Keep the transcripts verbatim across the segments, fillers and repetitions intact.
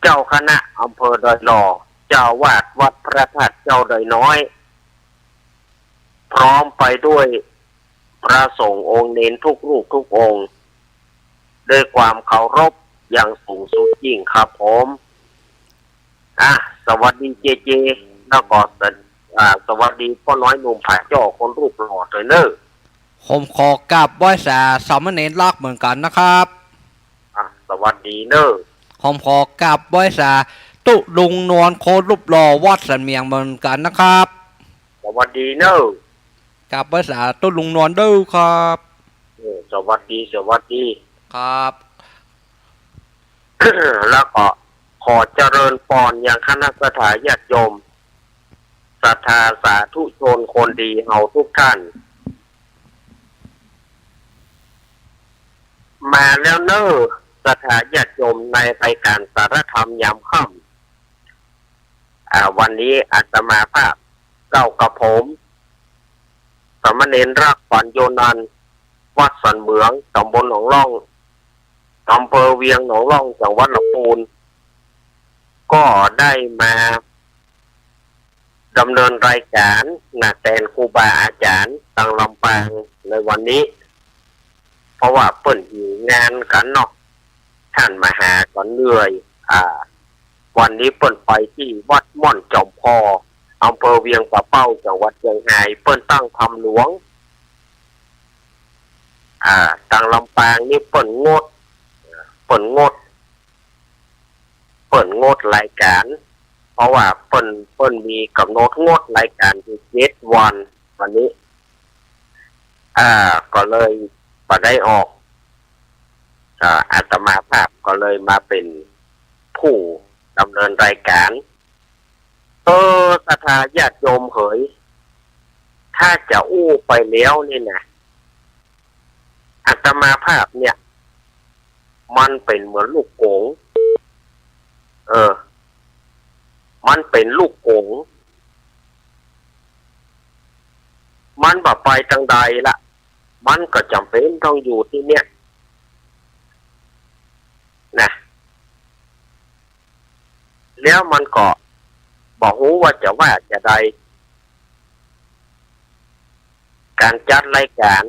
เจ้าคณะอำเภอดอยหล่อ เจ้าอาวาสวัดพระธาตุเจ้าดอยน้อย พร้อมไปด้วยพระสงฆ์องค์เณรทุกรูปทุกองค์ ด้วยความเคารพอย่างสูงสุดยิ่งครับผม อ่ะ สวัสดีเจเจ แล้วก็ส- อ่า สวัสดีป้อน้อยหนุ่มผาจ้อคนรูปหล่อด้วยเนอะ ผมขอกราบไหว้สาสามเณรลักษณ์เหมือนกันนะครับ อ่ะ สวัสดีเนอะ ผมขอกราบไหว้สาตุ๊ลุงนวลคนรูปหล่อวัดสันเมียงเหมือนกันนะครับ สวัสดีเนอะ กราบไหว้สาตุ๊ลุงนวลด้วยครับ เออ สวัสดี สวัสดี ครับ แล้วก็ขอเจริญปอนยังคณะศรัทธาญาติโยม ศรัทธาสาธุชนคนดีเฮาทุกท่าน มาแล้วเนอะ ศรัทธาญาติโยมในรายการสาระธรรมยามค่ำ อ่า วันนี้อาตมาภาพเก้ากับผม สามเณรรักขวัญโยนันท์ วัดสันเหมือง ตำบลหนองล่อง อำเภอเวียงหนองล่อง จังหวัดลำพูน ก็ได้มาดำเนินรายการนะ แตนครูบาอาจารย์ตางลำปางในวันนี้ เพราะว่าเปิ้นหิวงานกั๋นเนาะ ท่านมหาก็เหนื่อย อ่า วันนี้เปิ้นไปตี้วัดม่อนจอมพอ อำเภอเวียงป่าเป้า จังหวัดเจียงฮาย เปิ้นตั้งธรรมหลวง อ่า ตางลำปางนี่เปิ้นงด เปิ้นงด เปิ้นงดรายการ เพราะว่าเปิ้น เปิ้นมีก๋ำหนดงดรายการอยู่เจ็ดวัน วันนี้ อ่า ก็เลยบ่ได้ออก อ่า อาตมาภาพก็เลยมาเป๋นผู้ดำเนินรายการ เออ ศรัทธาญาติโยมเหย ถ้าจะอู้ไปแล้วนี่นะ อาตมาภาพเนี่ย มันเป๋นเหมือนลูกก๋ง เออ มันเป๋นลูกก๋ง มันบ่ไปตางใดละ มันก็จ๋ำเป๋นต้องอยู่ตี้เนี่ย นะ แล้วมันก็บ่ฮู้ว่าจะว่าจะใด ก๋านจัดรายก๋าน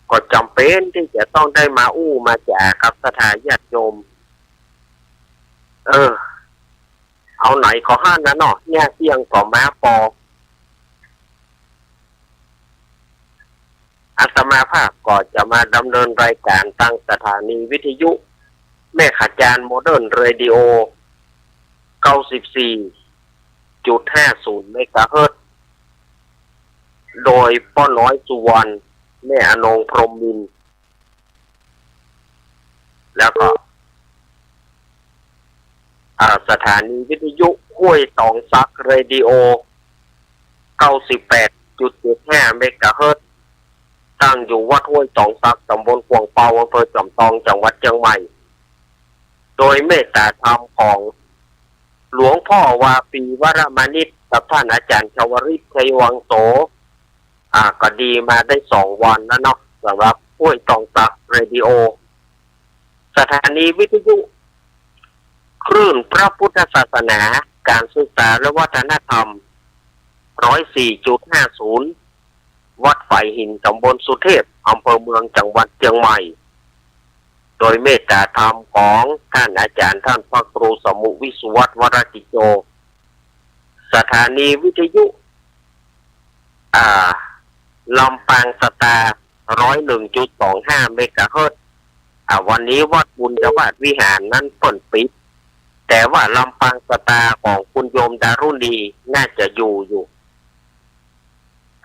ก็จ๋ำเป๋นตี้จะต้องได้มาอู้มาจ๋ากับศรัทธาญาติโยม เออ เอาไหนก็หั้นนะเนาะ เนี่ยเสี้ยงก็มาปอ อาตมาภาพก็จะมาดำเนินรายก๋านตางสถานีวิทยุแม่ขะจาน โมเดิร์นเรดิโอ เก้าสิบสี่จุดห้าศูนย์เมกะเฮิรตซ์ โดยป้อน้อยสุวรรณ แม่อนงพรหมมินทร์ แล้วก็ อ่า สถานีวิทยุห้วยตองสัก เรดิโอ เก้าสิบแปดจุดเจ็ดห้าเมกะเฮิรตซ์ ตั้งอยู่วัดห้วยตองสัก ตำบลขวางเปา อำเภอจอมตอง จังหวัดเจียงใหม่ โดยเมตตาธรรมของหลวงพ่อวาปี วรมานิต กับท่านอาจารย์ชวริต ชัยวังโส อ่า ก็ดีมาได้สองวันแล้วเนาะ สำหรับห้วยตองสัก เรดิโอ สถานีวิทยุคลื่นพระพุทธศาสนา การศึกษาและวัฒนธรรม ร้อยสี่จุดห้าศูนย์ วัดฝายหิน ตำบลสุเทพ อำเภอเมือง จังหวัดเจียงใหม่ โดยเมตตาธรรมของท่านอาจารย์ ท่านพระครูสมุห์ วิสุวัฒน์ วรกิจโจ สถานีวิทยุ อ่า ลำปางสตาร์ ร้อยหนึ่งจุดสองห้าเมกะเฮิรตซ์ อ่า วันนี้วัดบุญยวาสวิหารนั้นเปิ้นปิด แต่ว่าลำปางสตาร์ของคุณโยมดารุณีน่าจะอยู่อยู่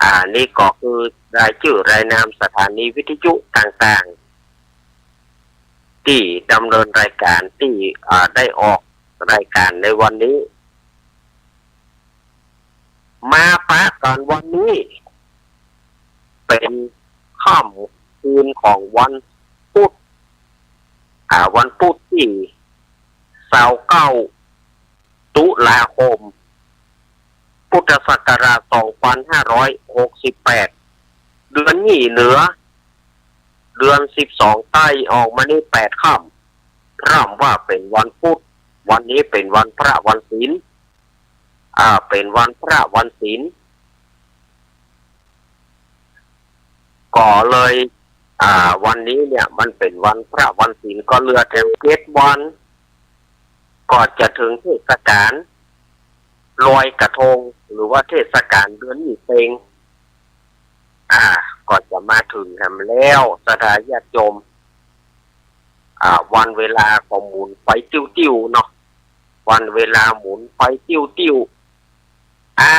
อ่า นี่ก็คือรายจื้อรายนามสถานีวิทยุต่างๆ ตี้ดำเนินรายก๋าน ตี้ อ่า ได้ออกรายก๋านในวันนี้ มาปะกั๋นวันนี้ เป๋นค่ำคืนของวันพุธ อ่า วันพุธตี้ซาวเก้า ตุลาคม พุทธศักราชสองพันห้าร้อยหกสิบแปด เดือนยี่เหนือ เดือนสิบสองใต้ออกมานี่แปดค่ำ พร่ำว่าเป๋นวันพุธ วันนี้เป๋นวันพระวันศีล อ่า เป๋นวันพระวันศีล ก็เลย อ่า วันนี้เนี่ยมันเป๋นวันพระวันศีล ก็เหลือแถมเจ็ดวัน ก็จะเถิงเทศกาลลอยกระทง หรือว่าเทศกาลเดือนยี่เปง อ่า ก็จะมาเถิงแหมแล้ว ศรัทธาญาติโยม อ่า วันเวลาก็หมุนไปติ้วๆ เนาะ วันเวลาหมุนไปติ้วๆ อ่า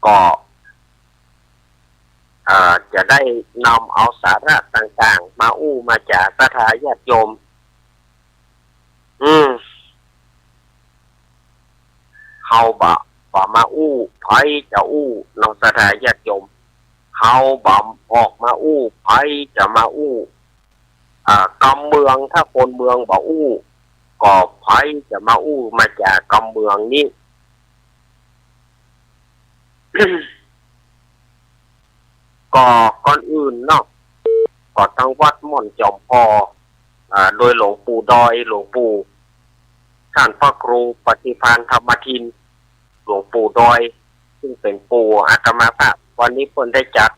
ก็ เอ่อ จะได้นำเอาสาระต่างๆ มาอู้มาจ๋าศรัทธาญาติโยม อืม เฮาบ่ บ่มาอู้ ใผจะอู้ เนาะ ศรัทธาญาติโยม เฮาบ่ออกมาอู้ ใผจะมาอู้ อ่า กำเมือง ถ้าคนเมืองบ่อู้ ก็ใผจะมาอู้มาจ๋ากำเมืองนี้ ก็ก่อนอื่นเนาะ ก็ตังวัดม่อนจอมผ่อ อ่า โดยหลวงปู่ดอย หลวงปู่ต้านพระครูปฏิภาณธรรมทิน หลวงปู่ดอย ซึ่งเป๋นปู่อาตมาภาพ วันนี้เปิ้นได้จัด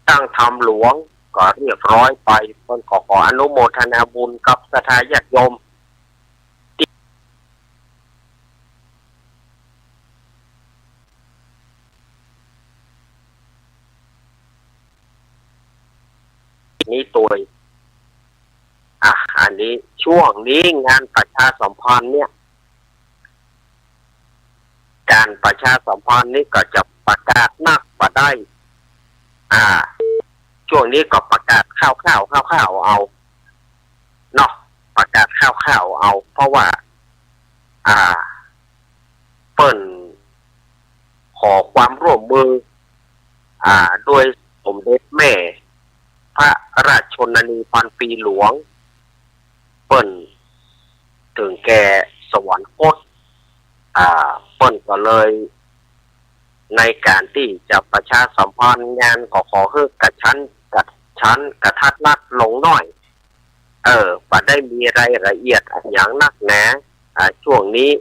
ตั้งธรรมหลวงก็เรียบร้อยไป เปิ้นก็ขออนุโมทนาบุญกับศรัทธาญาติโยม นี้ตวย อ่ะ อันนี้ ช่วงนี้งานประชาสัมพันธ์เนี่ย ก๋านประชาสัมพันธ์นี้ก็จะประกาศนักบ่ได้ อ่า ช่วงนี้ก็ประกาศคร่าวๆ คร่าวๆ เอา เนาะ ประกาศคร่าวๆ เอา เพราะว่า อ่า เปิ้นขอความร่วมมือ อ่า โดยสมเด็จแม่พระราชชนนีพันปีหลวง เปิ้นเถิงแก่สวรรคต อ่า เปิ้นก็เลย ในก๋านตี้จะประชาสัมพันธ์งานก็ขอหื้อกระชั้น กระชั้นกระทัดรัดลงหน้อย เออ บ่ได้มีรายละเอียดอะหยังนักหนา อ่า ช่วงนี้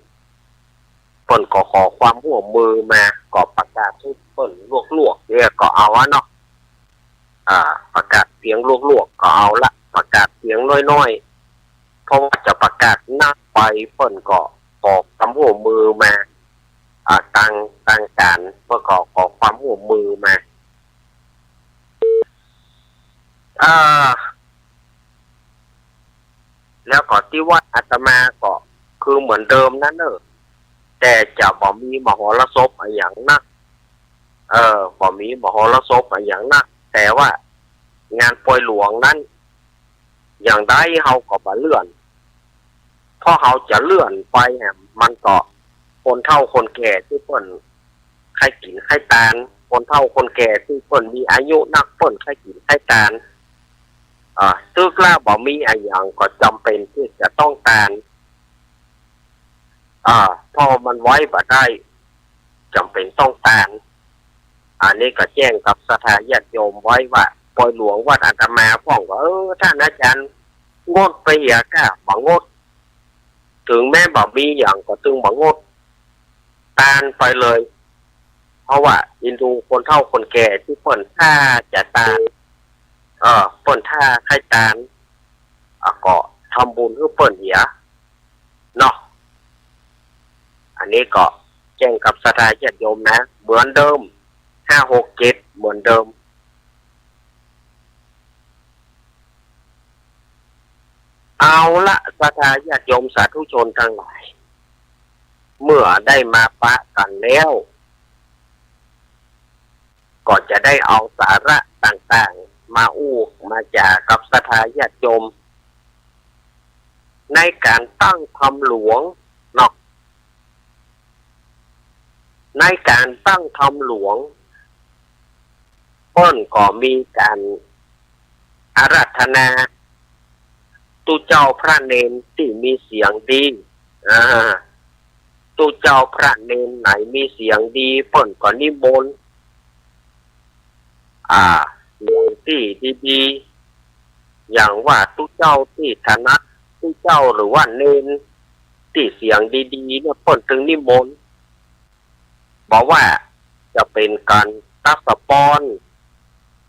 เปิ้นก็ขอความร่วมมือมา ก็ประกาศหื้อเปิ้นลวกๆ เดียวก็เอาอะเนาะ อ่า ประกาศเสียงลวกๆ ก็เอาละ ประกาศเสียงน้อยๆ เพราะว่าจะประกาศนักไป เปิ้นก็ขอความร่วมมือมา อ่า ตาง ตางก๋าน เปิ้นก็ขอความร่วมมือมา อ่า แล้วก็ตี้วัดอาตมาก็คือเหมือนเดิมนั้นเน่อ แต่จะบ่มีมหรสพอะหยังนัก เออ บ่มีมหรสพอะหยังนัก แต่ว่างานปอยหลวงนั้น อย่างใดเฮาก็บ่เลื่อน เพราะเฮาจะเลื่อนไปแหม มันก็คนเฒ่าคนแก่ตี้เปิ้นใค่กิ๋นใค่ตาน คนเฒ่าคนแก่ตี้เปิ้นมีอายุนัก เปิ้นใค่กิ๋นใค่ตาน อ่า ตึกละบ่มีอะหยังก็จ๋ำเป๋นตี้จะต้องตาน อ่า เพราะมันไว้บ่ได้ จ๋ำเป๋นต้องตาน อันนี้ก็แจ้งกับศรัทธาญาติโยมไว้ว่า ปอยหลวงวัดอาตมาพ่องก็ เออ ต้านอาจ๋ารย์งดไปเหียก้า บ่งด เถิงแม้บ่มีหยังก็ตึงบ่งด ตานไปเลย เพราะว่าอินดูคนเฒ่าคนแก่ตี้เปิ้นถ้าจะตาน เออ เปิ้นถ้าใค่ตาน อ่ะ ก็ทำบุญหื้อเปิ้นเหีย เนาะ อันนี้ก็แจ้งกับศรัทธาญาติโยมนะ เหมือนเดิม ห้าหกเจ็ด เหมือนเดิม เอาละ ศรัทธาญาติโยมสาธุชนตังหลาย เมื่อได้มาปะกั๋นแล้ว ก็จะได้เอาสาระต่างๆ มาอู้มาจ๋ากับศรัทธาญาติโยม ในก๋านตั้งธรรมหลวงเนาะ ในก๋านตั้งธรรมหลวง เปิ้นก็มีก๋านอาราธนา ตุ๊เจ้าพระเณรตี้มีเสียงดี อ่า ตุ๊เจ้าพระเณรไหนมีเสียงดี เปิ้นก็นิมนต์ อ่า เสียงตี้ดี อย่างว่าตุ๊เจ้าตี้ถนัด ตุ๊เจ้าหรือว่าเณรตี้เสียงดีๆ เนี่ย เปิ้นตึงนิมนต์ บ่ว่าจะเป๋นก๋านตั๊กสะปอน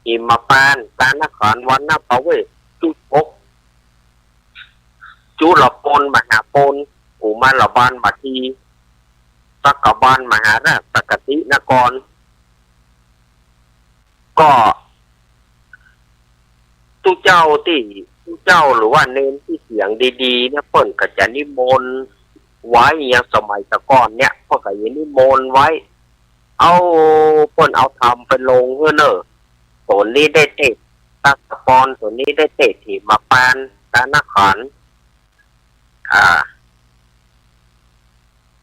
หิมพานต์ ตานาขัน วรรณประเวศ จุจก จุลปน มหาปน กุมารบาล มะที สักกบาล มหาราช สักกตินกร ก็ตุ๊เจ้าตี้ ตุ๊เจ้าหรือว่าเณรตี้เสียงดีๆ เนี่ย เปิ้นก็จะนิมนต์ไว้ อย่างสมัยตะก่อนเนี่ย เปิ้นก็จะนิมนต์ไว้ เอา เปิ้นเอาธรรมไปลงหื้อเน่อ ต๋นนี้ได้เตศน์ตั๊กสะปอน ต๋นนี้ได้เตศน์หิมพานต์ ตานาขัน อ่า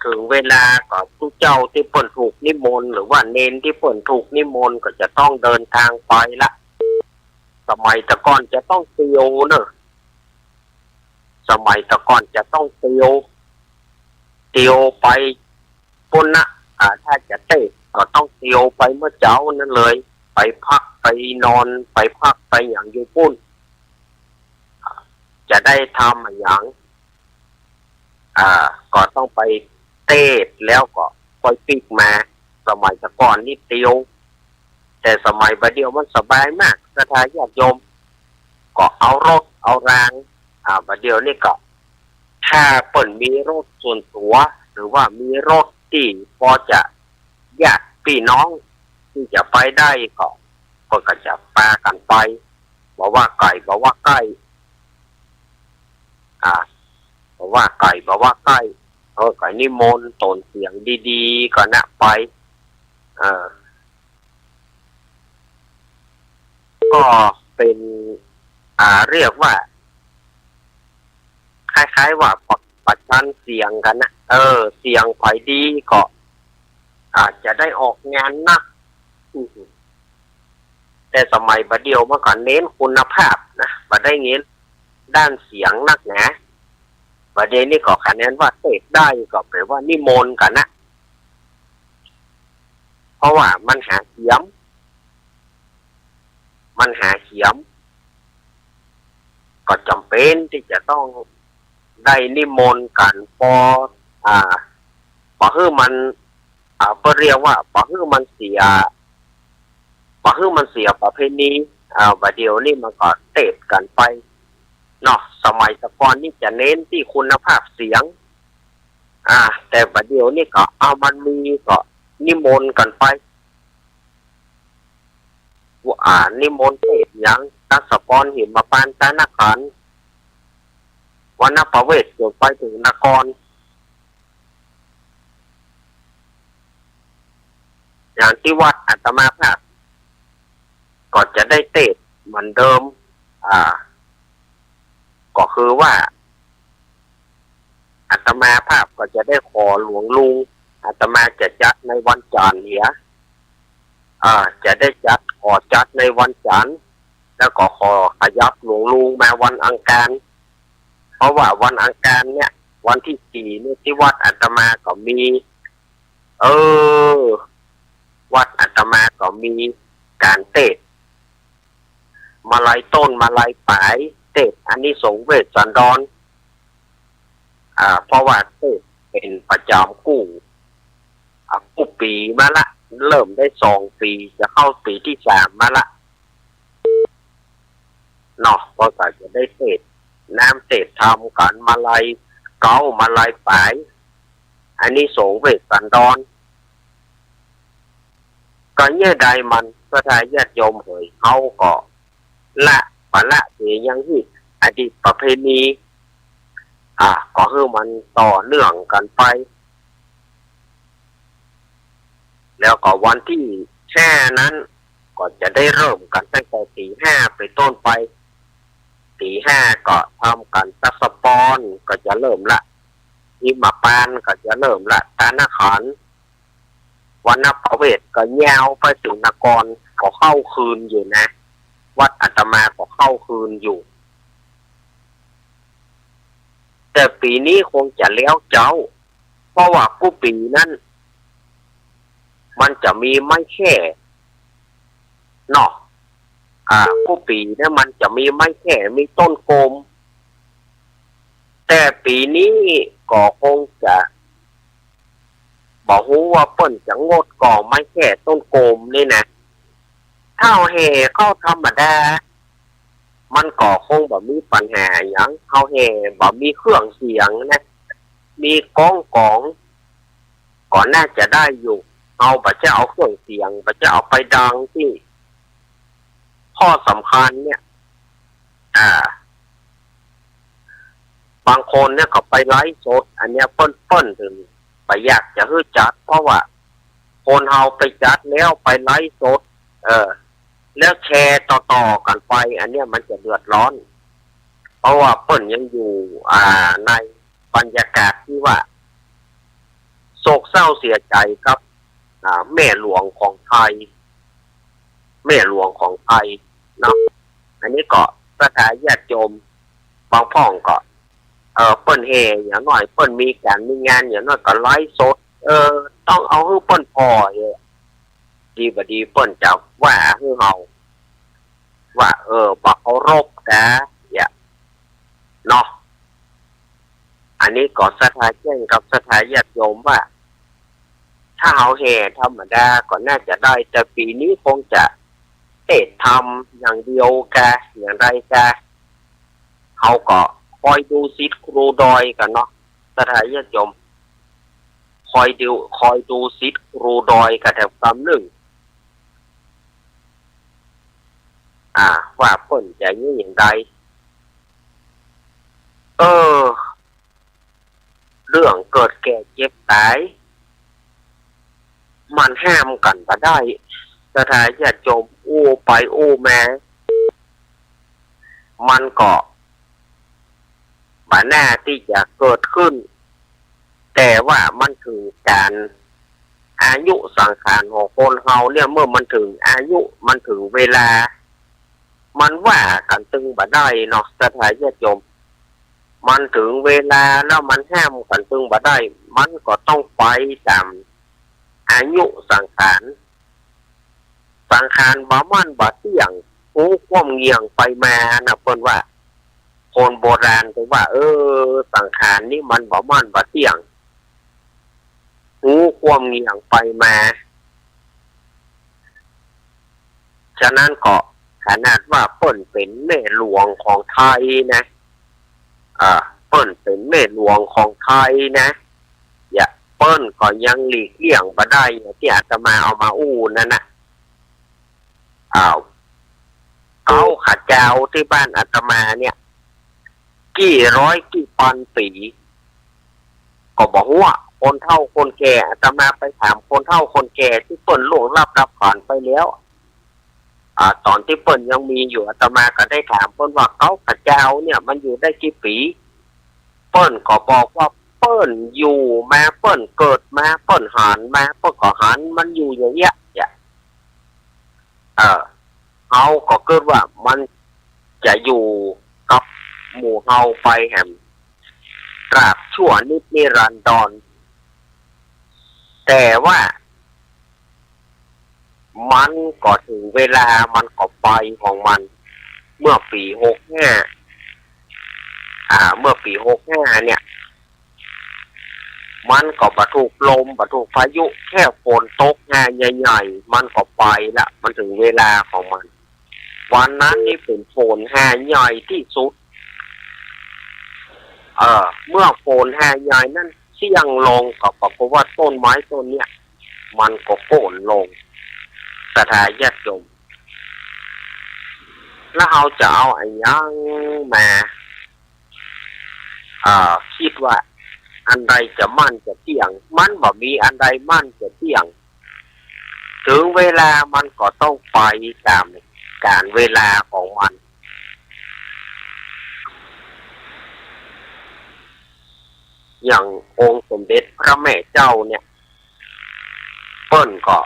เถิงเวลาก็ตุ๊เจ้าตี้เปิ้นถูกนิมนต์ หรือว่าเณรตี้เปิ้นถูกนิมนต์ก็จะต้องเดินตางไปละ สมัยตะก่อนจะต้องเตียวเน่อ สมัยตะก่อนจะต้องเตียว เตียวไปปู้นนะ อ่า ถ้าจะเตศน์ก็ต้องเตียวไปเมื่อเจ๊านั้นเลย ไปพักไปนอน ไปพักไปหยังอยู่ปู้น จะได้ธรรมอะหยัง อ่า ก็ต้องไปเตศน์แล้วก็ค่อยปิ๊กมา สมัยตะก่อนนี่เตียว แต่สมัยบ่าเดี่ยวมันสบายมาก ศรัทธาญาติโยม ก็เอารถเอาราง อ่า บ่าเดี่ยวนี่ก็ ถ้าเปิ้นมีรถส่วนตั๋ว หรือว่ามีรถตี้ปอจะญาติปี้น้องตี้จะไปได้ก็ เปิ้นก็จะปากั๋นไป บ่ว่าใก้ บ่ว่าใก้ อ่า บ่ว่าใก้ บ่ว่าใก้ เออ ก็นิมนต์ต๋นเสียงดีๆ ก็นะไป เออ ก็เป๋น อ่า เรียกว่า คล้ายๆ ว่าประ ประชันเสียงกั๋นนะ เออ เสียงใผดีก็ อ่า จะได้ออกงานนะ อืม แต่สมัยบ่าเดี่ยวมันก็เน้นคุณภาพนะ บ่ได้เน้นด้านเสียงนักหนา บ่าเดี่ยวนี้ก็คะแนนว่าเตศน์ได้ก็แป๋ว่านิมนต์กั๋นนะ เพราะว่ามันหาเสียม มันหาเสียม ก็จ๋ำเป๋นตี้จะต้องได้นิมนต์กั๋น ปอ อ่า ปอหื้อมัน อ่า เปิ้นเรียกว่าปอหื้อมันเสีย ปอหื้อมันเสียประเพณี อ่า บ่าเดี่ยวนี้มันก็เตศน์กั๋นไปเนาะ สมัยตะก่อนนี่จะเน้นตี้คุณภาพเสียง อ่า แต่บ่าเดี่ยวนี้ก็ เอา มันมีก็นิมนต์กั๋นไป อ่า นิมนต์เตศน์หยัง ตั๊กสะปอน หิมพานต์ ตานาขัน วรรณประเวศ จ๋นไปเถิงนคร อย่างตี้วัดอาตมาภาพ ก็จะได้เตศน์เหมือนเดิม อ่า ก็คือว่า อาตมาภาพก็จะได้ขอหลวงลุง อาตมาจะจัดในวันจั๋นทร์เหีย อ่า จะได้จัด ขอจัดในวันจั๋นทร์ แล้วก็ขอขยับหลวงลุงมาวันอังคาร เพราะว่าวันอังคารเนี่ย วันตี้สี่เนี่ย ตี้วัดอาตมาก็มี เออ วัดอาตมาก็มีก๋านเตศน์ มาลัยต้น มาลัยป๋าย เตศน์อานิสงส์เวสสันดร อ่า เพราะว่าเตศน์เป๋นประจ๋ำกู้ อ่า กู้ปี๋มาละ เริ่มได้สองปี๋ จะเข้าปี๋ตี้สามมาละ เนาะ ก็จะได้เตศน์น้ำเตศน์ธรรมกั๋น มาลัยเก๊า มาลัยป๋าย อานิสงส์เวสสันดร ก็เยียะใดมัน ศรัทธาญาติโยมเหย เฮาก็ละ บ่ละเสียอย่างอี้ อดีตประเพณี อ่า ก็หื้อมันต่อเนื่องกั๋นไป แล้วก็วันตี้ห้านั้น ก็จะได้เริ่มกั๋นตั้งแต่ตีห้าเป๋นต้นไป ตีห้าก็ทำก๋านตั๊กสะปอน ก็จะเริ่มละ หิมพานต์ก็จะเริ่มละ ตานาขัน วรรณประเวศก็ยาวไปเถิงนคร ก็เข้าคืนอยู่นะ วัดอาตมาก็เข้าคืนอยู่ แต่ปี๋นี้คงจะแล้วเจ๊า เพราะว่ากู้ปี๋นั้น มันจะมีไม้แค่ เนาะ อ่า กู้ปี๋เนี่ยมันจะมีไม้แค่ มีต้นโกม แต่ปี๋นี้ก็คงจะ บ่ฮู้ว่าเปิ้นจะงดก่อไม้แค่ต้นโกมนี่นะ ถ้าเฮาแห่เข้าธรรมดา มันก็คงบ่มีปัญหาหยัง เฮาแห่บ่มีเครื่องเสียงนะ มีก้องก๋อง ก็น่าจะได้อยู่ เฮาบ่จะเอาเครื่องเสียง บ่จะเอาไปดังตี้ข้อสำคัญเนี่ย อ่า บางคนเนี่ยเขาไปไลฟ์สด อันเนี้ยเปิ้น เปิ้นถึงบ่อยากจะหื้อจัด เพราะว่าคนเฮาไปจัดแล้วไปไลฟ์สด เออ แล้วแชร์ต่อๆ กั๋นไป อันเนี้ยมันจะเดือดร้อน เพราะว่าเปิ้นยังอยู่ อ่า ในบรรยากาศตี้ว่า โศกเศร้าเสียใจ๋กับ อ่า แม่หลวงของไทย แม่หลวงของไทยเนาะ อันนี้ก็ศรัทธาญาติโยมบางพ่องก็ เออ เปิ้นแห่อย่างน้อย เปิ้นมีก๋านมีงานอย่างน้อยก็ไลฟ์สด เออ ต้องเอาหื้อเปิ้นผ่อ เออ ดีบ่ดีเปิ้นจะว่าหื้อเฮา ว่า เออ บ่เคารพกา เนี่ย เนาะ อันนี้ก็ศรัทธาแจ้งกับศรัทธาญาติโยมว่า ถ้าเฮาแห่ธรรมดาก็น่าจะได้ แต่ปี๋นี้คงจะเทศน์ธรรมอย่างเดียวกา อย่างใดกา เฮาก็คอยดูศิษย์ครูดอยกั๋นเนาะ ศรัทธาญาติโยม คอยดู คอยดูศิษย์ครูดอยกั๋นแถมกำนึ่ง อ่า ว่าเปิ้นจะเยียะอย่างใด เออ เรื่องเกิดแก่เจ็บต๋าย มันห้ามกั๋นบ่ได้ ศรัทธาญาติโยม อู้ไปอู้มา มันก็บ่น่าตี้จะเกิดขึ้น แต่ว่ามันเถิงก๋าน อายุสังขารของคนเฮาเนี่ย เมื่อมันเถิงอายุ มันเถิงเวลา มันว่ากั๋นตึงบ่ได้เนาะ ศรัทธาญาติโยม มันเถิงเวลาแล้วมันห้ามกั๋นตึงบ่ได้ มันก็ต้องไปต๋ามอายุสังขาร สังขารบ่มั่นบ่เตี้ยง ฮู้ความเหงี่ยงไปมานะ เปิ้นว่า คนโบราณเปิ้นว่า เออ สังขารนี่มันบ่มั่นบ่เตี้ยง ฮู้ความเหงี่ยงไปมา ฉะนั้นก็ขนาดว่าเปิ้นเป๋นแม่หลวงของไทยนะ อ่า เปิ้นเป๋นแม่หลวงของไทยนะ เนี่ย เปิ้นก็ยังหลีกเลี่ยงบ่ได้ อย่างตี้อาตมาเอามาอู้นั่นนะ อ้าว เก๊าขาเจ้าตี้บ้านอาตมาเนี่ย กี่ร้อยกี่ปันปี๋ ก็บ่ฮู้อะ คนเฒ่าคนแก่ อาตมาไปถามคนเฒ่าคนแก่ตี้เปิ้นล่วงลับดับขันไปแล้ว อ่า ต๋อนตี้เปิ้นยังมีอยู่ อาตมาก็ได้ถามเปิ้นว่า เก๊าขาเจ้าเนี่ยมันอยู่ได้กี่ปี๋ เปิ้นก็บอกว่าเปิ้นอยู่มา เปิ้นเกิดมา เปิ้นหันมา เปิ้นก็หันมันอยู่อย่างเนี้ย เนี่ย เออ เฮาก็กึ๊ดว่ามันจะอยู่กับหมู่เฮาไปแหม ตราบชั่วนิจนิรันดร แต่ว่า มันก็เถิงเวลามันก็ไปของมัน เมื่อปี๋หกห้า อ่า เมื่อปี๋หกห้าเนี่ย มันก็บ่ถูกลม บ่ถูกพายุ แค่ฝนตกหาใหญ่ๆ มันก็ไปละ มันเถิงเวลาของมัน วันนั้นนี่เป๋นฝนหาใหญ่ตี้สุด เออ เมื่อฝนหาใหญ่นั้นเสี้ยงลง ก็ปรากฏว่าต้นไม้ต้นเนี้ย มันก็โค่นลง ศรัทธาญาติโยม แล้วเฮาจะเอาอะหยังมา อ่า กึ๊ดว่าอันใดจะมั่นจะเตี้ยง มันบ่มีอันใดมั่นจะเตี้ยง เถิงเวลามันก็ต้องไปต๋ามกาลเวลาของมัน อย่างองค์สมเด็จพระแม่เจ้าเนี่ย เปิ้นก็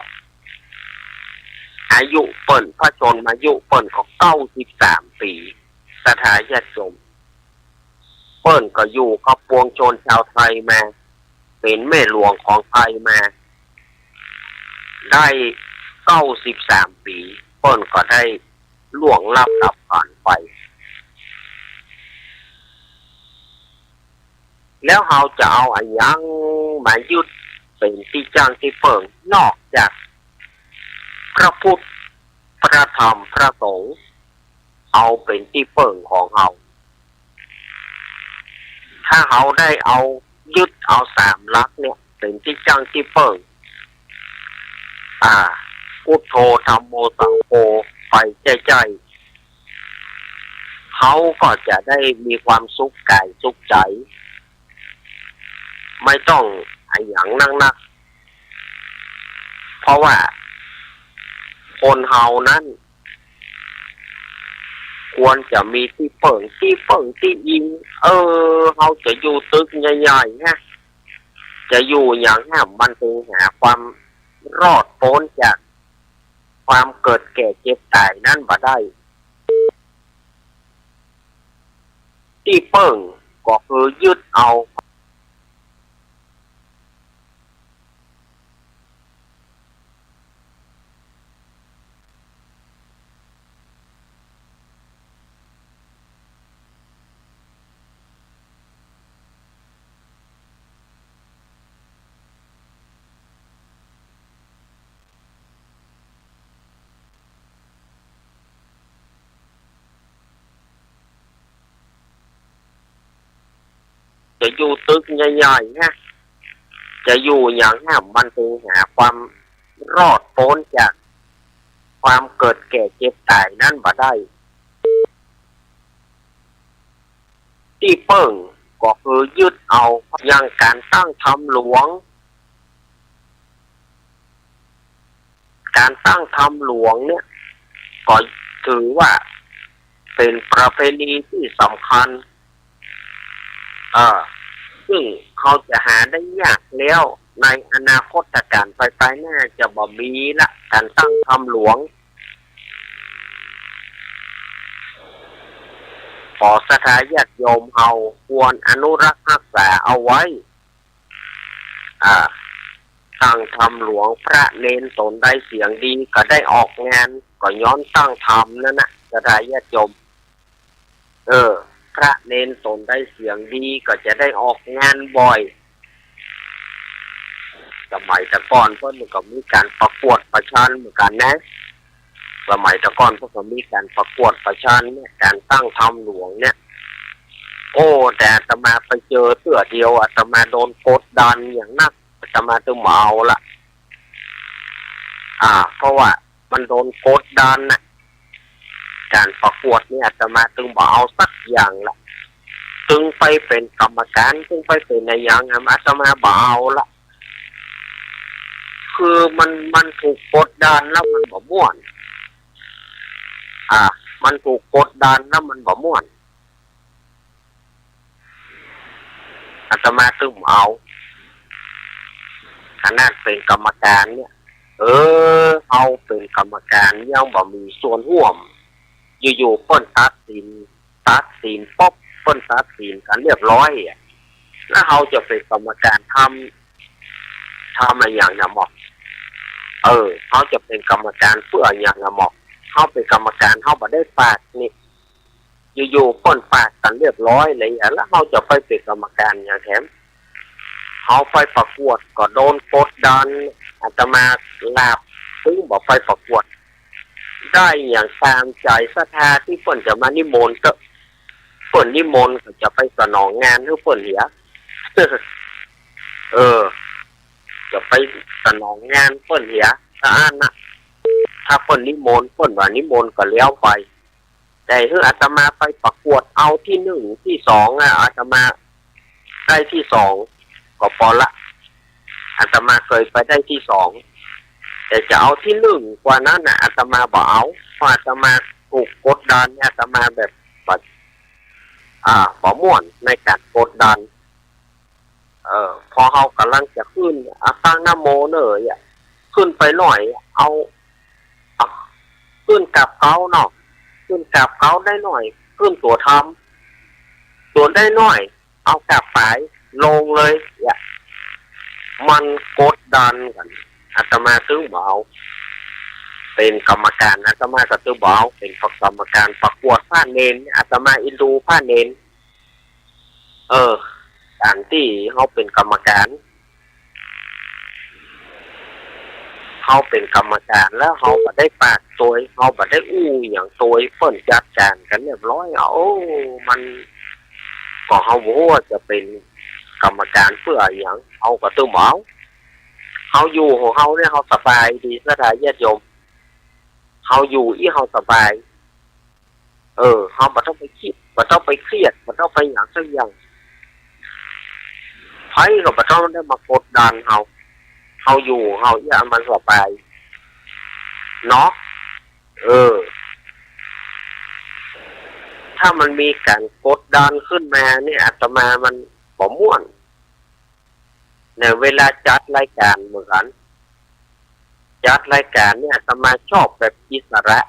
อายุเปิ้น พระชนมายุเปิ้นก็เก้าสิบสามปี๋ ศรัทธาญาติโยม เปิ้นก็อยู่กับปวงชนชาวไทยมา เป๋นแม่หลวงของไทยมา ได้เก้าสิบสามปี๋ เปิ้นก็ได้ ล่วงลับดับผ่านไป แล้วเฮาจะเอาอะหยังมายึดเป๋นตี้จั้งตี้เปิ้ง นอกจากพระพุทธ พระธรรม พระสงฆ์ เอาเป๋นตี้เปิ้งของเฮา ถ้าเฮาได้เอายึดเอาสามหลักเนี่ยเป๋นตี้จั้งตี้เปิ้ง อ่า พุทโธ ธัมโม สังโฆ ไปใจ้ๆ เฮาก็จะได้มีความสุขก๋ายสุขใจ๋ ไม่ต้องอะหยังนักๆ เพราะว่าคนเฮานั้น ควรจะมีตี้เปิ้ง ตี้เปิ้งตี้อิง เออ เฮาจะอยู่ตึกใหญ่ๆ ฮะ จะอยู่หยังฮะ มันตึงหาความรอดป๊นจากความเกิดแก่เจ็บต๋ายนั้นบ่ได้ ตี้เปิ้งก็คือยึดเอา จะอยู่ตึกใหญ่ๆ ฮะ จะอยู่หยังฮะ มันตึงหาความรอดป๊นจากความเกิดแก่เจ็บต๋ายนั้นบ่ได้ ตี้เปิ้งก็คือยึดเอา อย่างก๋านตั้งธรรมหลวง ก๋านตั้งธรรมหลวงเนี่ย ก็ถือว่าเป๋นประเพณีตี้สำคัญ เออ ซึ่งเฮาจะหาได้ยากแล้ว ในอนาคตก๋านไปไปหน้าจะบ่มีละ ก๋านตั้งธรรมหลวง ขอศรัทธาญาติโยมเฮาควรอนุรักษ์ฮักษาเอาไว้ อ่า ตั้งธรรมหลวง พระเณรต๋นใดเสียงดีก็ได้ออกงาน ก็ย้อนตั้งธรรมนั่นนะ ศรัทธาญาติโยม เออ พระเณรต๋นใดเสียงดีก็จะได้ออกงานบ่อย สมัยแต่ก่อนเปิ้นก็มีก๋านประกวดประชันเหมือนกั๋นนะ สมัยแต่ก่อนเปิ้นก็มีก๋านประกวดประชันเนี่ย ก๋านตั้งธรรมหลวงเนี่ย โอ้ แต่อาตมาไปเจอเตื้อเดียว อาตมาโดนกดดันอย่างนัก อาตมาตึงบ่เอาละ อ่า เพราะว่ามันโดนกดดันน่ะ ก๋านประกวดนี่อาตมาตึงบ่เอาสักอย่างละ ตึงไปเป๋นกรรมก๋าน ตึงไปเป๋นอะหยัง อาตมาบ่เอาละ คือมัน มันถูกกดดันแล้วมันบ่ม่วน อ่า มันถูกกดดันแล้วมันบ่ม่วน อาตมาตึงบ่เอา ขนาดเป๋นกรรมก๋านเนี่ย เออ เฮาเป๋นกรรมก๋านยังบ่มีส่วนร่วม อยู่ๆ เปิ้นตัดสิน ตัดสินปุ๊บ เปิ้นตัดสินกั๋นเรียบร้อยอะ แล้วเฮาจะเป๋นกรรมก๋านทำ ทำอะหยังนะหมอ เออ เฮาจะเป๋นกรรมก๋านเปื้ออะหยังนะหมอ เฮาเป๋นกรรมก๋านเฮาบ่ได้ปากนี่ อยู่ๆ เปิ้นปากกั๋นเรียบร้อยเลยอะ แล้วเฮาจะไปเป๋นกรรมก๋านหยังแถม เฮาไปประกวดก็โดนกดดัน อาตมาลาบตึงบ่ไปประกวด ได้อย่างตามใจ๋ศรัทธาตี้เปิ้นจะมานิมนต์เต๊อะ เปิ้นนิมนต์ก็จะไปสนองงานหื้อเปิ้นเหีย เออ จะไปสนองงานเปิ้นเหีย ถ้าอั้นน่ะ ถ้าเปิ้นนิมนต์ เปิ้นว่านิมนต์ก็แล้วไป แต่หื้ออาตมาไปประกวดเอาตี้นึ่งตี้สองอะ อาตมาได้ตี้สองก็ปอละ อาตมาเกยไปได้ตี้สอง แต่จะเอาตี้นึ่งกว่านั้นน่ะ อาตมาบ่เอา เพราะอาตมาถูกกดดันเนี่ย อาตมาแบบบ่ อ่า บ่ม่วนในก๋านกดดัน เออ พอเฮาก่ำลังจะขึ้น อ่ะ ตั้งนะโมเน่อ อ่ะ ขึ้นไปหน้อย เอา อ่ะ ขึ้นกราบเก๊าเนาะ ขึ้นกราบเก๊าได้หน้อย ขึ้นตั๋วธรรม ตั๋วได้หน้อย เอากราบป๋าย ลงเลย อ่ะ มันกดดันกั๋น อาตมาตึงบ่เอา เป๋นกรรมก๋าน อาตมาก็ตึงบ่เอา เป๋นกรรมก๋านประกวดพระเณร อาตมาเอ็นดูพระเณร เออ ก๋านตี้เฮาเป๋นกรรมก๋าน เฮาเป๋นกรรมก๋านแล้วเฮาบ่ได้ปากตวย เฮาบ่ได้อู้หยังตวย เปิ้นจัดก๋านกั๋นเรียบร้อย โอ้ มัน ก็เฮาบ่ฮู้ว่าจะเป๋นกรรมก๋านเปื้ออะหยัง เฮาก็ตึงบ่เอา เฮาอยู่ของเฮาเนี่ย เฮาสบายดี ศรัทธาญาติโยม เฮาอยู่อี้เฮาสบาย เออ เฮาบ่ต้องไปคิด บ่ต้องไปเครียด บ่ต้องไปหยังสักอย่าง ใผก็บ่ต้องได้มากดดันเฮา เฮาอยู่เฮาอี้มันสบาย เนาะ เออ ถ้ามันมีก๋านกดดันขึ้นมาเนี่ย อาตมามันบ่ม่วน ในเวลาจัดรายก๋านเหมือนกั๋น จัดรายก๋านเนี่ย อาตมาชอบแบบอิสระ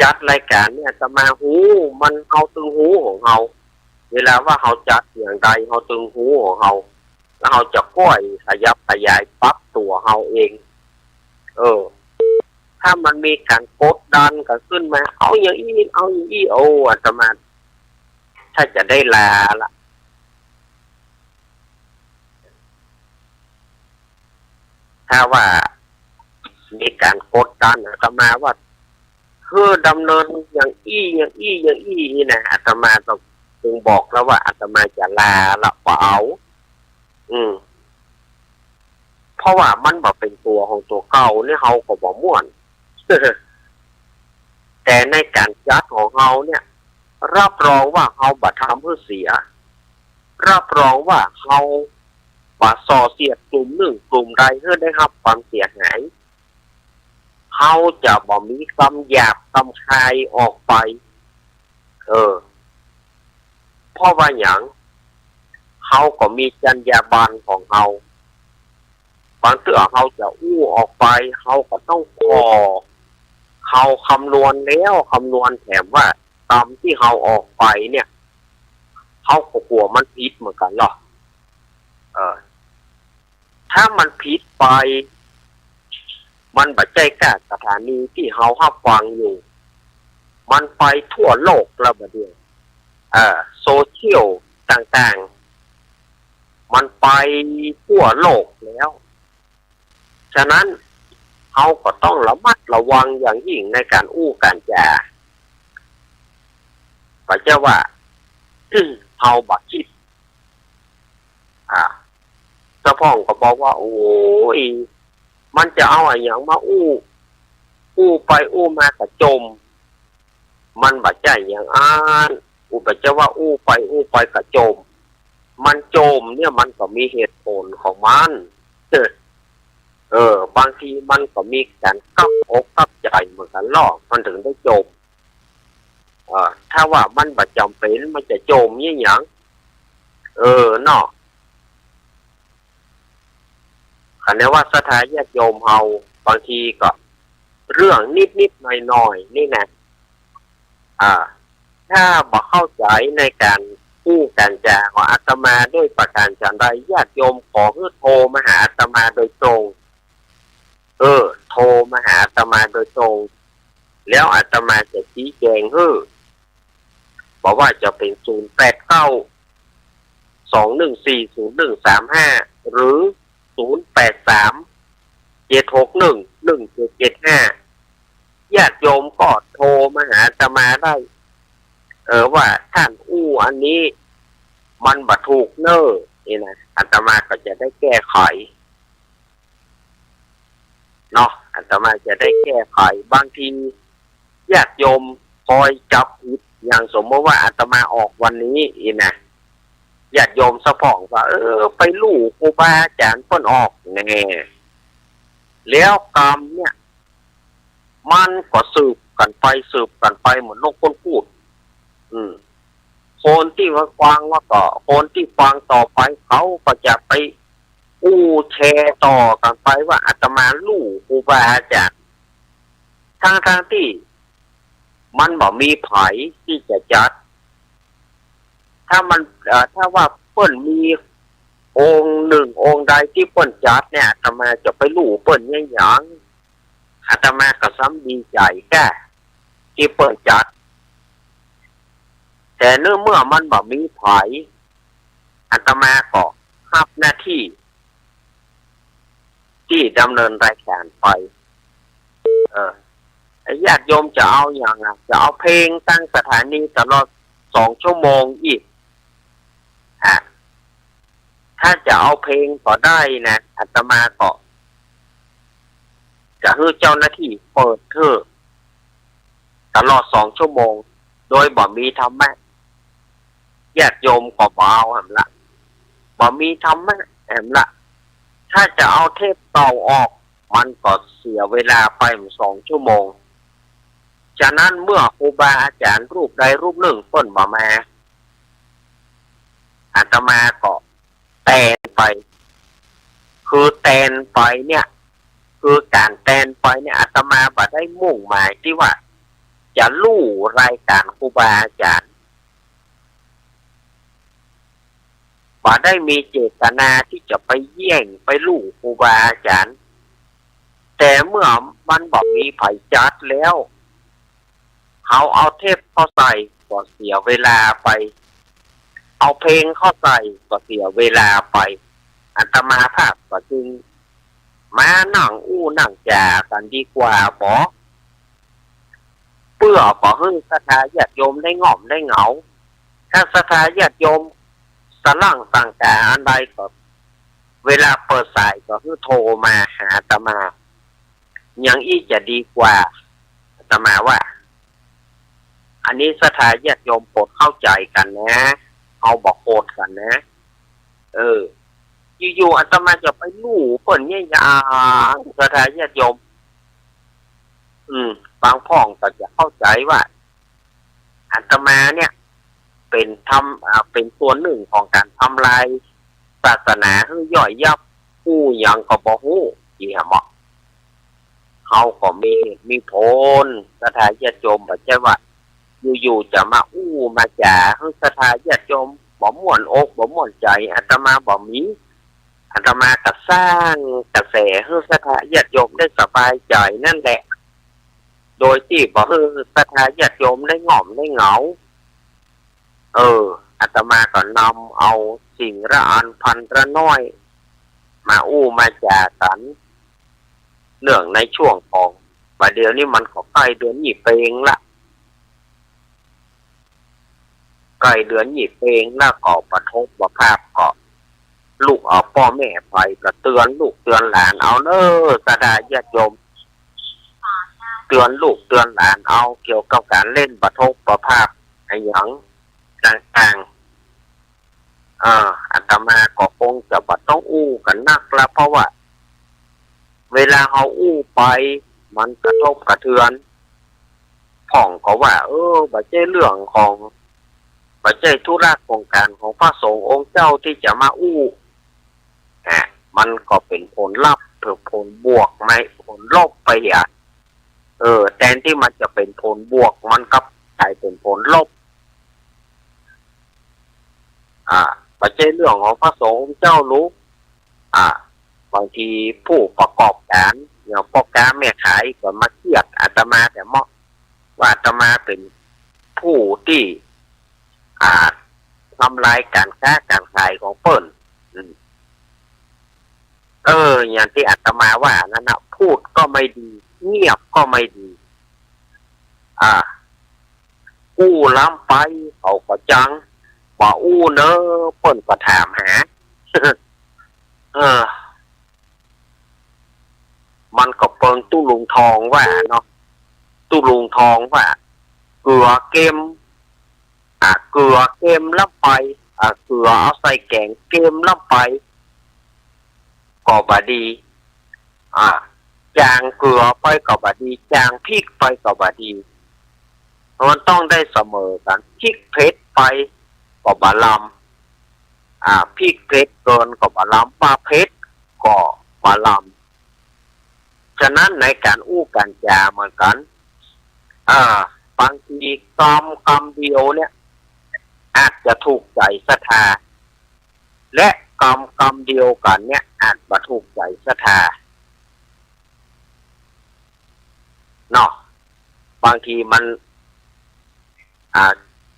จัดรายก๋านเนี่ย อาตมาฮู้ มัน เฮาตึงฮู้ของเฮา เวลาว่าเฮาจัดอย่างใด เฮาตึงฮู้ของเฮา แล้วเฮาจะก้อยขยับขยายปรับตั๋วเฮาเอง เออ ถ้ามันมีก๋านกดดันกั๋นขึ้นมา เอาอย่างอี้ เอาอย่างอี้ โอ้ อาตมา ถ้าจะได้ลาละ ถ้าว่ามีก๋านกดดัน อาตมาว่า เออ ดำเนินอย่างอี้ อย่างอี้ อย่างอี้ นี่นะ อาตมาก็ตึงบอกแล้วว่า อาตมาจะลาละ บ่เอา อืม เพราะว่ามันบ่เป๋นตั๋วของตั๋วเก่าเนี่ย เฮาก็บ่ม่วน แต่ในก๋านจัดของเฮาเนี่ย รับรองว่าเฮาบ่ทำหื้อเสีย รับรองว่าเฮาบ่ส่อเสียดกลุ่มนึ่งกลุ่มใดหื้อได้ฮับความเสียหาย เฮาจะบ่มีกำหยาบกำคายออกไป เออ เพราะว่าหยัง เฮาก็มีจรรยาบรรณของเฮา บางเตื้อเฮาจะอู้ออกไป เฮาก็ต้องผ่อ เฮาคำนวณแล้วคำนวณแถมว่ากำตี้เฮาออกไปเนี่ย เฮาก็กั๋วมันผิดเหมือนกั๋นลอ เออ ถ้ามันผิดไป มันบ่ใจ้ก้าสถานีตี้เฮาฮับฟังอยู่ มันไปทั่วโลกแล้วบ่าเดี่ยว เอ่อ โซเชียลต่างๆ มันไปทั่วโลกแล้ว ฉะนั้นเฮาก็ต้องระมัดระวังอย่างยิ่งในก๋านอู้ก๋านจ๋า บ่ใจ้ว่า เฮาบ่คิด อ่า เจ้าพ่องก็บอกว่า โอ้ย มันจะเอาอะหยังมาอู้ อู้ไปอู้มาก็จ่ม มันบ่ใจ้อย่างอั้น อู้ไปจะว่าอู้ไปอู้ไปก็จ่ม มันจ่มเนี่ยมันก็มีเหตุผลของมัน เออ เออ บางทีมันก็มีก๋านกับอกกับใจ๋เหมือนกั๋นลอ มันถึงได้จ่ม เออ ถ้าว่ามันบ่จ๋ำเป๋น มันจะจ่มเยียะหยัง เออ เนาะ คันแน่ว่าศรัทธาญาติโยมเฮา บางทีก็เรื่องนิดๆ หน่อยๆ นี่นะ อ่า ถ้าบ่เข้าใจ๋ในก๋านอู้ก๋านจ๋าของอาตมาด้วยประก๋านฉันใด ญาติโยมขอหื้อโทรมาหาอาตมาโดยตรง เออ โทรมาหาอาตมาโดยตรง แล้วอาตมาจะชี้แจ๋งหื้อ บ่ว่าจะเป๋น ศูนย์แปดเก้า สองหนึ่งสี่ ศูนย์หนึ่งสามห้า หรือ ศูนย์แปดสาม เจ็ดหกหนึ่ง หนึ่งเจ็ดเจ็ดห้า ญาติโยมก็โทรมาหาอาตมาได้ เออ ว่าต้านอู้อันนี้มันบ่ถูกเน่อ นี่นะ อาตมาก็จะได้แก้ไข เนาะ อาตมาจะได้แก้ไข บางทีญาติโยมคอยจับผิด อย่างสมมติว่าอาตมาออกวันนี้อี้นะ ญาติโยมสะพ่องว่า เออ ไปลู่ครูบาอาจ๋ารย์เปิ้นออกแน่ แล้วกำเนี่ย มันก็สืบกั๋นไป สืบกั๋นไปเหมือนนกก้นกูด อืม คนตี้ว่าฟังแล้วก็ คนตี้ฟังต่อไปเขาก็จะไปอู้แชร์ต่อกั๋นไปว่าอาตมาลู่ครูบาอาจ๋ารย์ ทั้งๆ ตี้มันบ่มีใผตี้จะจัด ถ้ามัน เอ่อ ถ้าว่าเปิ้นมีองค์นึ่งองค์ใดตี้เปิ้นจัดเนี่ย อาตมาจะไปลู่เปิ้นเยียะหยัง ใผ อาตมาก็ซ้ำดีใจ๋ก้าตี้เปิ้นจัด แต่เมื่อมันบ่มีใผ อาตมาก็ฮับหน้าตี้ ตี้ดำเนินรายก๋านไป เออ ญาติโยมจะเอาหยังอะ จะเอาเพลงตางสถานีตลอดสองชั่วโมงอี้ อ่ะ ถ้าจะเอาเพลงก็ได้นะ อาตมาก็จะหื้อเจ้าหน้าตี้เปิดเทปตลอดสองชั่วโมง โดยบ่มีธรรมะ ญาติโยมก็บ่เอาแหมละ บ่มีธรรมะแหมละ ถ้าจะเอาเทปเก่าออก มันก็เสียเวลาไปสองชั่วโมง ฉะนั้นเมื่อครูบาอาจ๋ารย์รูปใดรูปนึ่งเปิ้นบ่มา อาตมาก็แตนไป คือแตนไปเนี่ย คือก๋านแตนไปเนี่ย อาตมาบ่ได้มุ่งหมายตี้ว่าจะลู่รายก๋านครูบาอาจ๋ารย์ บ่ได้มีเจตนาตี้จะไปแย่งไปลู่ครูบาอาจ๋ารย์ แต่เมื่อมันบ่มีใผจัดแล้ว เฮาเอาเทปเข้าใส่ก็เสียเวลาไป เอาเพลงเข้าใส่ก็เสียเวลาไป อาตมาภาพก็จึงมานั่งอู้นั่งจ๋ากั๋นดีกว่าบ่ เปื้อบ่หื้อศรัทธาญาติโยมได้ง่อมได้เหงา ถ้าศรัทธาญาติโยมสะหลั้งสังก๋าอันใดก็ เวลาเปิดสายก็หื้อโทรมาหาอาตมา อย่างอี้จะดีกว่า อาตมาว่า อันนี้ศรัทธาญาติโยมโปรดเข้าใจ๋กั๋นนะ เฮาบ่โกรธกั๋นนะ เออ อยู่ๆ อาตมาจะไปลู่เปิ้นเนี่ยหยัง ศรัทธาญาติโยม อืม บางพ่องก็จะเข้าใจ๋ว่า อาตมาเนี่ย เป๋นทำ อ่า เป๋นส่วนนึ่งของก๋านทำลายศาสนาหื้อย่อยยับ อู้หยังก็บ่ฮู้ อี้หาเหมาะ เฮาก็มีเหตุมีผล ศรัทธาญาติโยม บ่ใจ้ว่าอยู่ๆ จะมาอู้มาจ๋าหื้อศรัทธาญาติโยมบ่ม่วนอกบ่ม่วนใจ๋ อาตมาบ่มี อาตมาก็สร้างกระแสหื้อศรัทธาญาติโยมได้สบายใจ๋นั่นแหละ โดยตี้บ่หื้อศรัทธาญาติโยมได้ง่อมได้เหงา เออ อาตมาก็นำเอาสิ่งละอันพันละน้อย มาอู้มาจ๋ากั๋น เนื่องในช่วงของ บ่าเดี่ยวนี้มันก็ใก้เดือนยี่เป็งละ ใก้เดือนยี่เป็งละ ก็ปฐมภาพก็ ลูกเอาป้อแม่ไปก็เตือนลูกเตือนหลานเอาเน่อ ศรัทธาญาติโยม เตือนลูกเตือนหลานเอาเกี่ยวกับก๋านเล่นปฐมภาพอะหยังต่างๆ เออ อาตมาก็คงจะบ่ต้องอู้กั๋นนักละ เพราะว่า เวลาเฮาอู้ไป มันกระทบกระเทือน พ่องก็ว่า เออ บ่ใจ้เรื่องของ บ่ใจ้ธุระของก๋านของพระสงฆ์องค์เจ้าตี้จะมาอู้ อ่ะ มันก็เป๋นผลลัพธ์ เป๋นผลบวกไหม ผลลบไปอ่ะ เออ แตนตี้มันจะเป๋นผลบวก มันกลับก๋ายเป๋นผลลบ อ่า บ่ใจ้เรื่องของพระสงฆ์องค์เจ้าลูก อ่า บางทีผู้ประกอบก๋าน อย่างป้อก๊าแม่ขายก็มาเคียดอาตมาแถมเนาะ ว่าอาตมาเป๋นผู้ตี้ อ่า ทำลายก๋านค้าก๋านขายของเปิ้น อืม เออ อย่างตี้อาตมาว่านั่นน่ะ พูดก็ไม่ดี เงียบก็ไม่ดี อ่า อู้ล้ำไป เขาก็จัง บ่อู้เน่อ เปิ้นก็ถามหา เออ มันก็เปิงตุ๊ลุงทองว่าเนาะ ตุ๊ลุงทองว่า เกือเก็ม อ่ะ เกือเก็มล้ำไป อ่ะ เกือเอาใส่แก๋งเก็มล้ำไป ก็บ่ดี อ่ะ จางเกือไปก็บ่ดี จางพริกไปก็บ่ดี มันต้องได้เสมอกั๋น พริกเผ็ดไปก็บ่ลำ อ่า พริกเผ็ดเกินก็บ่ลำ บ่เผ็ดก็บ่ลำ ฉะนั้นในก๋านอู้ก๋านจ๋าเหมือนกั๋น อ่า บางทีกำ กำเดียวเนี่ย อาจจะถูกใจ๋ศรัทธา และกำ กำเดียวกั๋นเนี่ย อาจบ่ถูกใจ๋ศรัทธา เ เนาะ บางทีมัน อ่า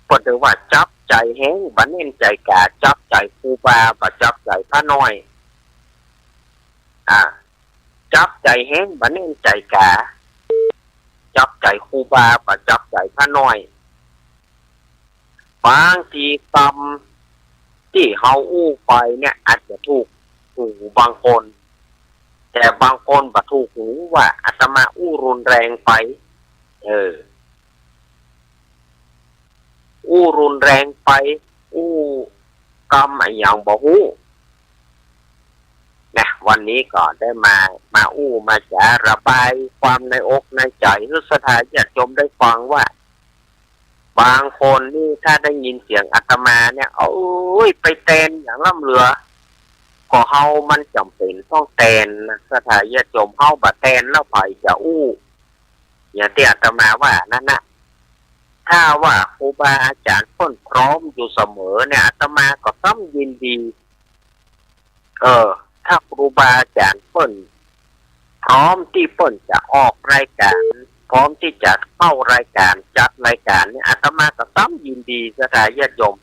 เปิ้นเรียกว่าจับใจ๋แฮงบ่แน่นใจ๋ก๋า จับใจ๋ครูบาบ่จับใจ๋พระน้อย อ่า จับใจ๋แฮงบ่แน่นใจ๋ก๋า จับใจ๋ครูบาบ่จับใจ๋พระน้อย บางทีกำตี้เฮาอู้ไปเนี่ยอาจจะถูกหูบางคน แต่บางคนบ่ถูกหูว่าอาตมาอู้รุนแรงไป เออ อู้รุนแรงไป อู้กำอะหยังบ่ฮู้ นะ วันนี้ก็ได้มา มาอู้มาจ๋าระบายความในอกในใจ๋หื้อศรัทธาญาติโยมได้ฟังว่า บางคนนี่ถ้าได้ยินเสียงอาตมาเนี่ย โอ๊ย ไปแตนอย่างล้ำเหลือ ก็เฮามันจ๋ำเป๋นต้องแตนนะ ศรัทธาญาติโยม เฮาบ่แตนแล้วใผจะอู้ อย่างตี้อาตมาว่านั้นนะ ถ้าว่าครูบาอาจ๋ารย์เปิ้นพร้อมอยู่เสมอเนี่ย อาตมาก็ซ้ำยินดี เออ ถ้าครูบาอาจ๋ารย์เปิ้นพร้อมตี้เปิ้นจะออกรายก๋าน พร้อมตี้จะเข้ารายก๋าน จัดรายก๋านเนี่ย อาตมาก็ซ้ำยินดี ศรัทธาญาติโยม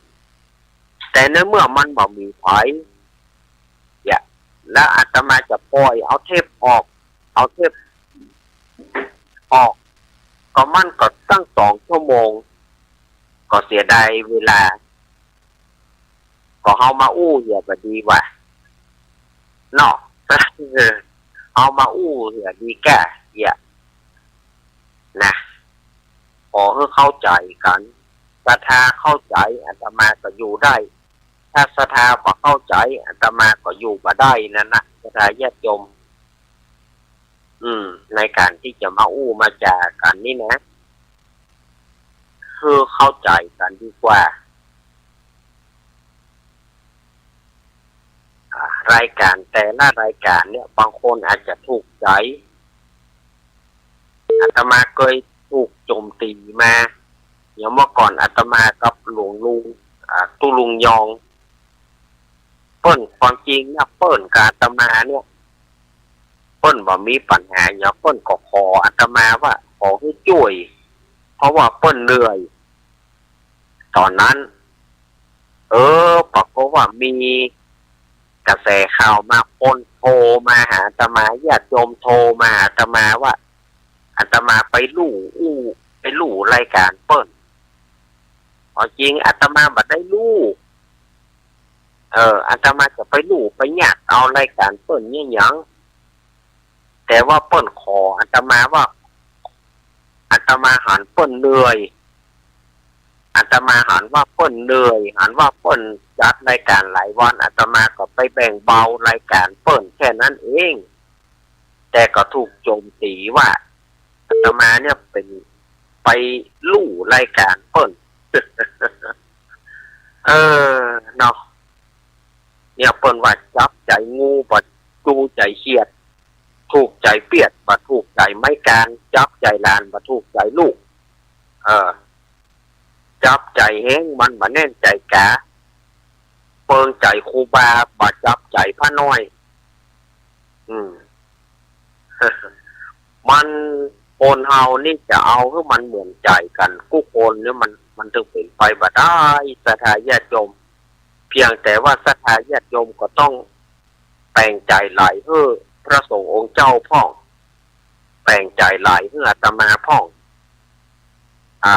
แต่ในเมื่อมันบ่มีใผ เนี่ย แล้วอาตมาจะป่อยเอาเทปออก เอาเทปออก ก็มันก็ตั้งสองชั่วโมง ก็เสียดายเวลา ก็เฮามาอู้เหียบ่ดีกว่า เนาะ เออ เฮามาอู้เหียดีก้า เหีย นะ ขอหื้อเข้าใจ๋กั๋น ศรัทธาเข้าใจ๋ อาตมาก็อยู่ได้ ถ้าศรัทธาบ่เข้าใจ๋ อาตมาก็อยู่บ่ได้นั่นนะ ศรัทธาญาติโยม อืม ในก๋านตี้จะมาอู้มาจ๋ากั๋นนี่นะ หื้อเข้าใจ๋กั๋นดีกว่า อ่า รายก๋านแต่ละรายก๋านเนี่ย บางคนอาจจะถูกใจ๋ อาตมาเกยถูกโจมตี๋มา อย่างเมื่อก่อนอาตมากับหลวงลุง อ่า ตุ๊ลุงยอง เปิ้น ความจริงเนี่ย เปิ้นกับอาตมาเนี่ย เปิ้นบ่มีปัญหาหยัง เปิ้นก็ขออาตมาว่า ขอหื้อจ้วย เพราะว่าเปิ้นเหนื่อย ต๋อนนั้น เออ ปรากฏว่ามีกระแสข่าวมา คนโทรมาหาอาตมา ญาติโยมโทรมาหาอาตมาว่า อาตมาไปลู่อู้ ไปลู่รายก๋านเปิ้น ความจริงอาตมาบ่ได้ลู่ เออ อาตมาจะไปลู่ไปยัดเอารายก๋านเปิ้นเนี่ยหยัง แต่ว่าเปิ้นขออาตมาว่า อาตมาหันเปิ้นเหนื่อย อาตมาหันว่าเปิ้นเหนื่อย หันว่าเปิ้นจัดรายก๋านหลายวัน อาตมาก็ไปแบ่งเบารายก๋านเปิ้นแค่นั้นเอง แต่ก็ถูกโจมตี๋ว่า อาตมาเนี่ยเป๋นไปลู่รายก๋านเปิ้น เออ เนาะ เนี่ยเปิ้นว่าจับใจ๋งูบ่จูใจ๋เขียด ถูกใจ๋เปียดบ่ถูกใจ๋ไม้กาง จับใจ๋หลานบ่ถูกใจ๋ลูก เออ จับใจ๋แฮงมันบ่แน่นใจ๋ก๋า เปิงใจ๋ครูบาบ่จับใจ๋พระน้อย อืม มัน คนเฮานี่จะเอาหื้อมันเหมือนใจ๋กั๋นกู้คนเนี่ย มัน มันเถิงเป๋นไปบ่ได้ ศรัทธาญาติโยม เพียงแต่ว่าศรัทธาญาติโยมก็ต้องแป๋งใจ๋ไหลหื้อพระสงฆ์องค์เจ้าพ่อง แป๋งใจ๋ไหลหื้ออาตมาพ่อง อ่า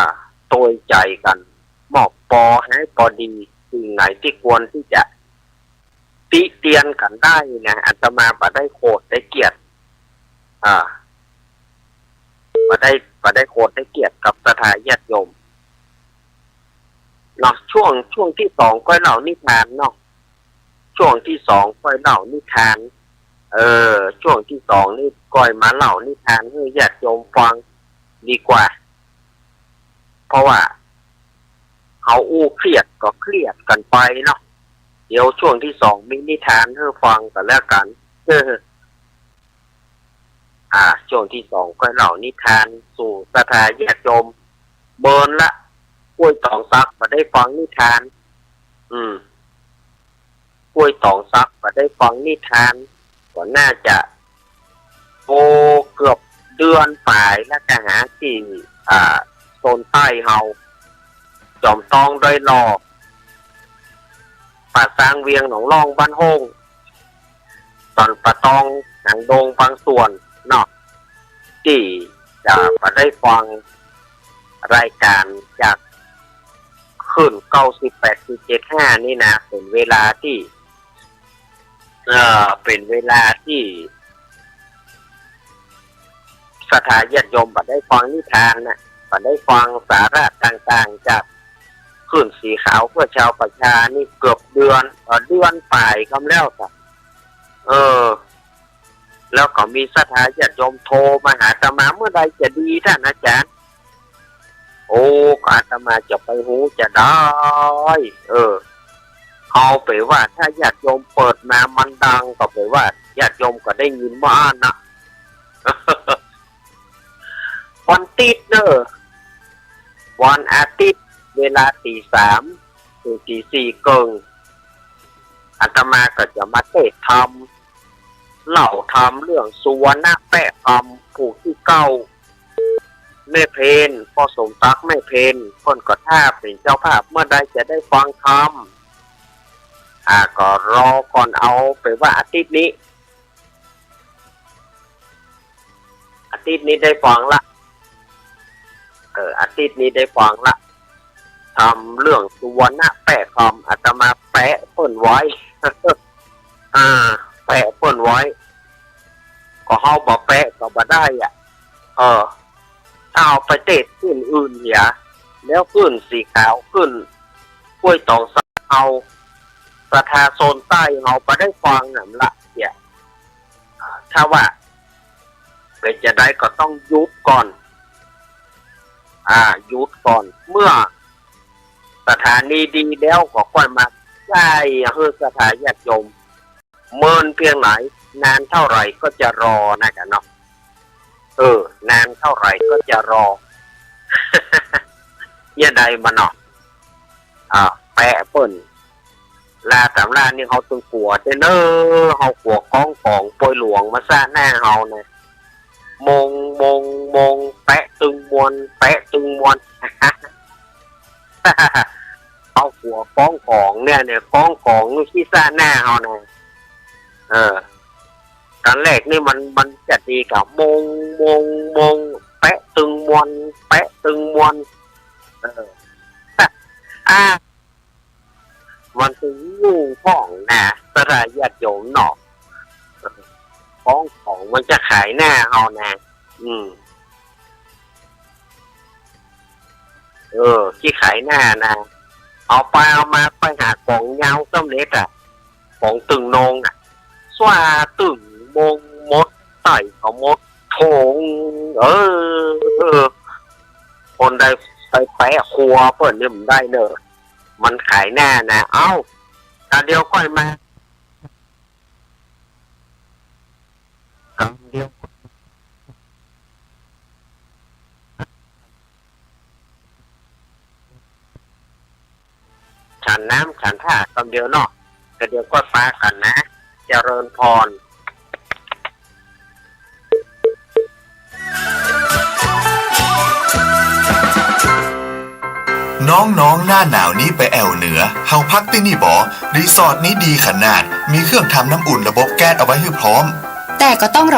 ตวยใจ๋กั๋น มอบปอหื้อปอดี สิ่งไหนตี้ควรตี้จะติเตียนกั๋นได้นะ อาตมาบ่ได้โขดได้เกียจ อ่า บ่ได้ บ่ได้โขดได้เกียจกับศรัทธาญาติโยม เนาะ ช่วง ช่วงตี้สองก้อยเล่านิทานเนาะ ช่วงตี้สองก้อยเล่านิทาน เออ ช่วงตี้สองนี่ก้อยมาเล่านิทานหื้อญาติโยมฟังดีกว่า เพราะว่าเฮาอู้เครียดก็เครียดกั๋นไปเนาะ เดี๋ยวช่วงตี้สองมีนิทานหื้อฟังกั๋นแล้วกั๋น เออ อ่า ช่วงตี้สองก้อยเล่านิทานสู่ศรัทธาญาติโยม เมินละ ก้วยต๋องสักบ่ได้ฟังนิทาน อืม ก้วยต๋องสักบ่ได้ฟังนิทาน ก็น่าจะ โอ้ เกือบ เดือนป๋าย แล้วก็หาตี้ อ่า โซนใต้เฮา จ๋อมตอง ดอยหล่อ ป่าซาง เวียงหนองล่อง บ้านโฮ่ง สันป่าตอง หางดง บางส่วนเนาะ ตี้จะบ่ได้ฟังรายก๋านจากคลื่นเก้าสิบแปดจุดเจ็ดห้านี่นะ เป๋นเวลาตี้ เอ่อ เป๋นเวลาตี้ ศรัทธาญาติโยมบ่ได้ฟังนิทานนะ บ่ได้ฟังสาระต่างๆ จากคลื่นสีขาวเพื่อชาวประชานี่เกือบเดือน เอ่อ เดือนป๋ายกำแล้วจ้ะ เออ แล้วก็มีศรัทธาญาติโยมโทรมาหาอาตมา เมื่อใดจะดีท่านอาจารย์ โอ้ ก็อาตมาจะไปฮู้จะได้ เออ เอาเป๋นว่าถ้าญาติโยมเปิดมามันดัง ก็เป๋นว่าญาติโยมก็ได้ยินบ่อั้นนะ วันอาทิตย์เน่อ วันอาทิตย์ เวลาตีสามเถิงตีสี่เกิ่ง อาตมาก็จะมาเตศน์ธรรม เล่าธรรมเรื่องสุวรรณะแป๊ะกำ ผู้ตี้เก้า แม่เพน ป้อสมศักดิ์ แม่เพน เปิ้นก็ถ้าเป๋นเจ้าภาพ เมื่อใดจะได้ฟังธรรม อ่า ก็รอก่อน เอาเป๋นว่าอาทิตย์นี้ อาทิตย์นี้ได้ฟังละ เออ อาทิตย์นี้ได้ฟังละ ธรรมเรื่องสุวรรณะแป๊ะกำ อาตมาแปะเปิ้นไว้ อ่า แปะเปิ้นไว้ ก็เฮาบ่แปะก็บ่ได้อะ เออ ถ้าเอาไปเตศน์ตี้อื่นเหีย แล้วคลื่นสีขาว คลื่นห้วยตองสะเฮา ศรัทธาโซนใต้เฮาบ่ได้ฟังน่ะ มันละเหีย อ่า ถ้าว่าเป๋นจะได้ก็ต้องหยุดก่อน อ่า หยุดก่อน เมื่อสถานีดีแล้วก็ค่อยมาใจ๊หื้อศรัทธาญาติโยม เมินเพียงไหน นานเท่าไหร่ก็จะรอนะจ๊ะเนาะ เออ นานเท่าไหร่ก็จะรอ เยียะใดบ่เนาะ อ่า แปะเปิ้น ลาต๋ามลานี่เฮาตึงกั๋วเต๊อะเน่อ เฮากั๋วก้องก๋องปอยหลวงมาซะหน้าเฮานะ มง มง มง แปะตึงมวล แปะตึงมวล เฮากั๋วก้องก๋องเนี่ย เนี่ย ก้องก๋องขี้ซะหน้าเฮานะ เออ ต๋อนแรกนี่มัน มันจะดีกับมง มง มง แปะตึงมวล แปะตึงมวล เออ อ่า มันตึงยุ่งพ่องนะ ศรัทธาญาติโยมเนาะ ของ ของมันจะขายหน้าเฮานะ อืม เออ ขี้ขายหน้านะ เอาไปเอามาไปหาของยาวสำเร็จอะ ของตึงนงอะ สว่าตึงมงหมด ใต้ก็หมด โถง เออ เออ คนใดไปแปะครัวเปิ้นนี่บ่ได้เน่อ มันขายหน้านะ เอ้า ตาเดียวก้อยมา กำเดียว ฉันน้ำฉันท่ากำเดียวเนาะ กะเดียวก้อยปากั๋นนะ เจริญพร น้องๆ หน้าหนาวนี้ไปแอ่วเหนือ เฮาพักตี้นี่บ่ รีสอร์ทนี้ดีขนาด มีเครื่องทำน้ำอุ่นระบบแก๊สเอาไว้หื้อพร้อม แต่ก็ต้องระ